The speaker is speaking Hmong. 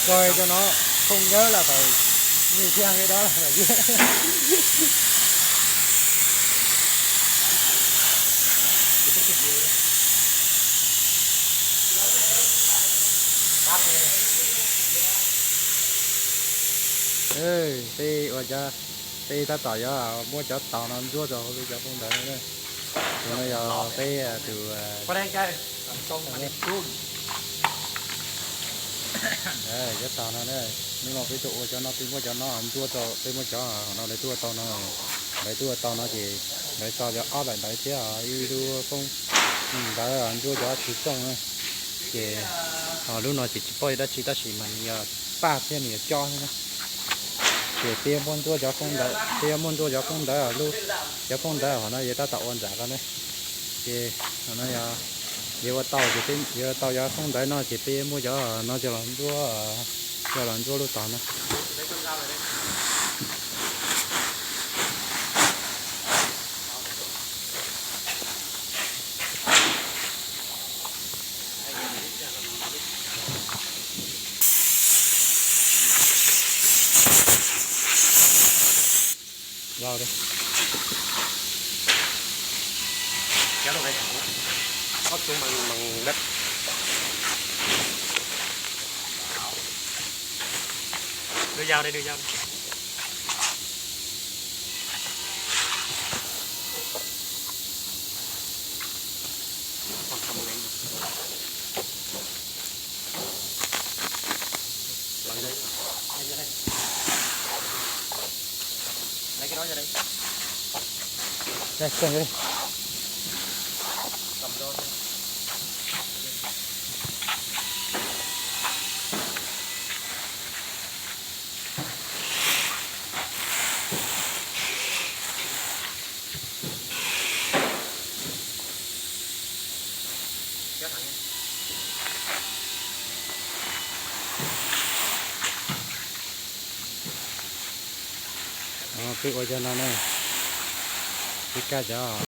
Coi cho nó không nhớ là phải như thế này đó là phải viết. Ê, peb ua cov, peb tab tom yuav muab cov taus no ntxuab rau hauv lub cov koob ntawv no na. Tus no yog peb tus cov taus no na. Hnub no peb tuaj ua cov no, peb muab cov no ntxuab rau, peb muab cov no lawv tuaj tau no, lawv tuaj tau no ces lawv tso cov ob daim ntawv thiab ib lub koob ntawv ntxuab cov tsis xyooj na. Ces ho lub no ces tsis paub yog dab tsi tab sis mas nws yog paj thiab nws yog cob thiab na. Ces peb yuav muab ntxuab cov koob ntawv, peb yuav muab ntxuab cov koob ntawv, lub cov koob ntawv hauv no yog tab tom ua nram ko na. Ces hauv no yog, yog ua tau ces peb yuav tau cov koob ntawv no ces peb yuav muab cov no coj los ntxuab, coj los ntxuab lub tog no. Lau đi. Kéo vào đây, có xuống bằng, bằng đất. Đưa dao đây, đưa dao đây. Còn không lấy. Lấy cái đó ra đây. Lấy cái đó ra đây. Đây, cầm vô đây. Cầm vô đây. Peb ua cov no na, peb kaj cov